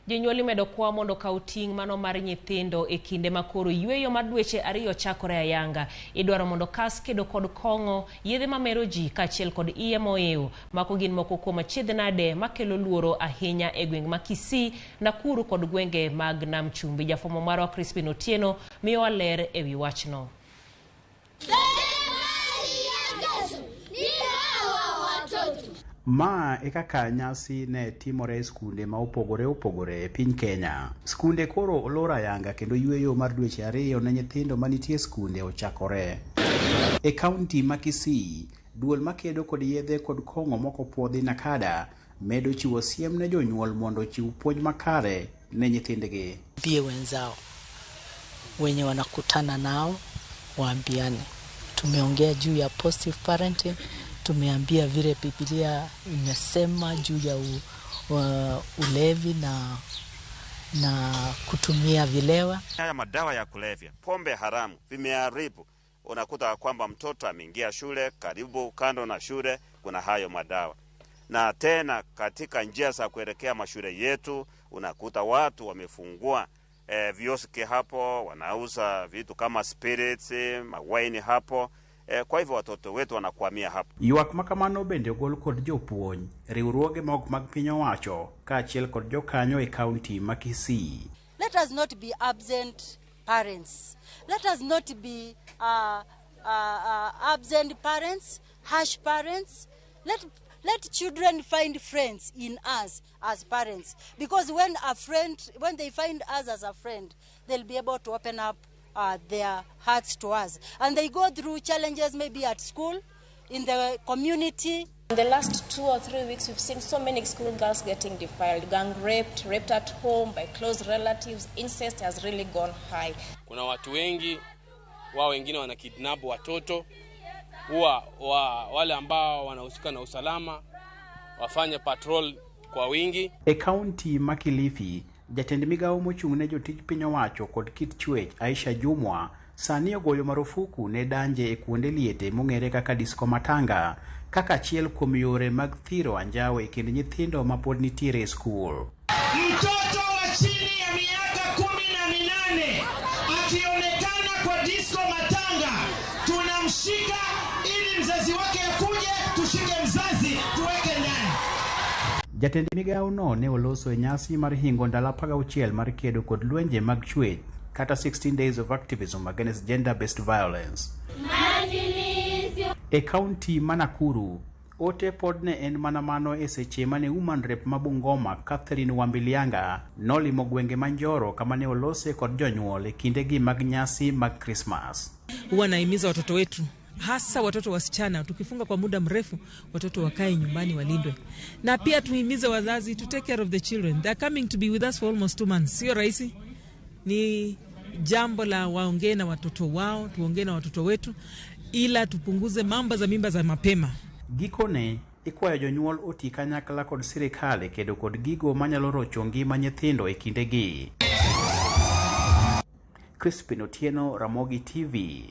Jonyuol imedo kwa mondo okaw ting' mano mar nyithindo e kinde ma koro yueyo mar dweche ariyo chakore ayanga. Idwaro mondo kas kedo kod kong'o, yedhe mamero ji kaachiel kod iye moiw. Mago gin moko kuom achiedh nade makelo luoro ahinya e gweng' ma Kisii, Nakuru kod gwenge mag Nam Chumbi. Jafwambo marwa Crispin Otieno miyowa ler e wi wachno. Ma e kaka nyasi ne timore e skunde ma opogore opogore e piny Kenya. Skunde koro olor ayanga kendo yueyo mar dweche ariyo ne nyithindo manitie e skunde ochakore. E kaunti ma Kisii, duol makedo kod yedhe kod kong'o mokopwodhi NACADA medo chiwo siem ne jonyuol mondo ochiw puonj makare ne nyithindgi. Waambie wenzao wenye wanakutana nao waambiane. Tumeongea juu ya positive parenting, tumeambia vile Biblia imesema juu ya ulevi na kutumia vilewa. Haya madawa ya kulevya, pombe haramu vimeharibu. Unakuta kwamba mtoto ameingia shule, karibu kando na shule kuna hayo madawa. Na tena katika njia za kuelekea mashule yetu unakuta watu wamefungua vioski hapo, wanauza vitu kama spirits, mawaini hapo. Kwa hivyo watoto wetu wanakwamia hapo. Ywak makamano bende ogol kod jopuonj, riwruoge mok mag piny owacho kaachiel kod jokanyo e kaunti ma Kisii. Let us not be absent parents. Let us not be absent parents, harsh parents. Let children find friends in us as parents, because when they find us as a friend, they'll be able to open up their hearts to us. And they go through challenges maybe at school, in the community. In the last 2 or 3 weeks, we've seen so many school girls getting defiled, gang raped, raped at home by close relatives. Incest has really gone high. Kuna watu wengi, wao wengine wana kidnap watoto. Huwa wale ambao wanahusika na usalama wafanye patrol kwa wingi. E kaunti ma Kilifi, jatend migawo mochung' ne jotij piny owacho kod kit chwech Aisha Jumwa sani ogoyo marufuku ne danje e kuonde liete mong'ere kaka disco matanga kaka achiel kuom yore mag thiro anjawo e kind nyithindo ma pod nitiere e skul. Mtoto wa chini ya miaka 18 akionekana kwa disco matanga tunamshika ili mzazi wake akuje, tushike mzazi tuweke ndani. Jatend migawo no ne oloso e nyasi mar hingo ndalo 16 mar kedo kod lwenje mag chwech kata 16 days of activism against gender-based violence. E kaunti ma Nakuru, ote pod ne en mana mano e seche mane woman rep ma Bungoma Catherine Wambilianga nolimo gwenge ma Njoro kama ne olose kod jonyuol e kindegi mag nyasi mag Christmas. Huwa nahimiza watoto wetu, hasa watoto wasichana, tukifunga kwa muda mrefu watoto wakae nyumbani walindwe. Na pia tuhimize wazazi to take care of the children. They are coming to be with us for almost 2 months. Sio rahisi. Ni jambo la waongee na watoto wao, tuongee na watoto wetu, ila tupunguze mambo za mimba za mapema. Gikone ikwayo jonyuol oti kanyakla kod sirikal e kedo kod gigo manyalo rocho ngima nyithindo e kindegi. Crispin Otieno, Ramogi TV.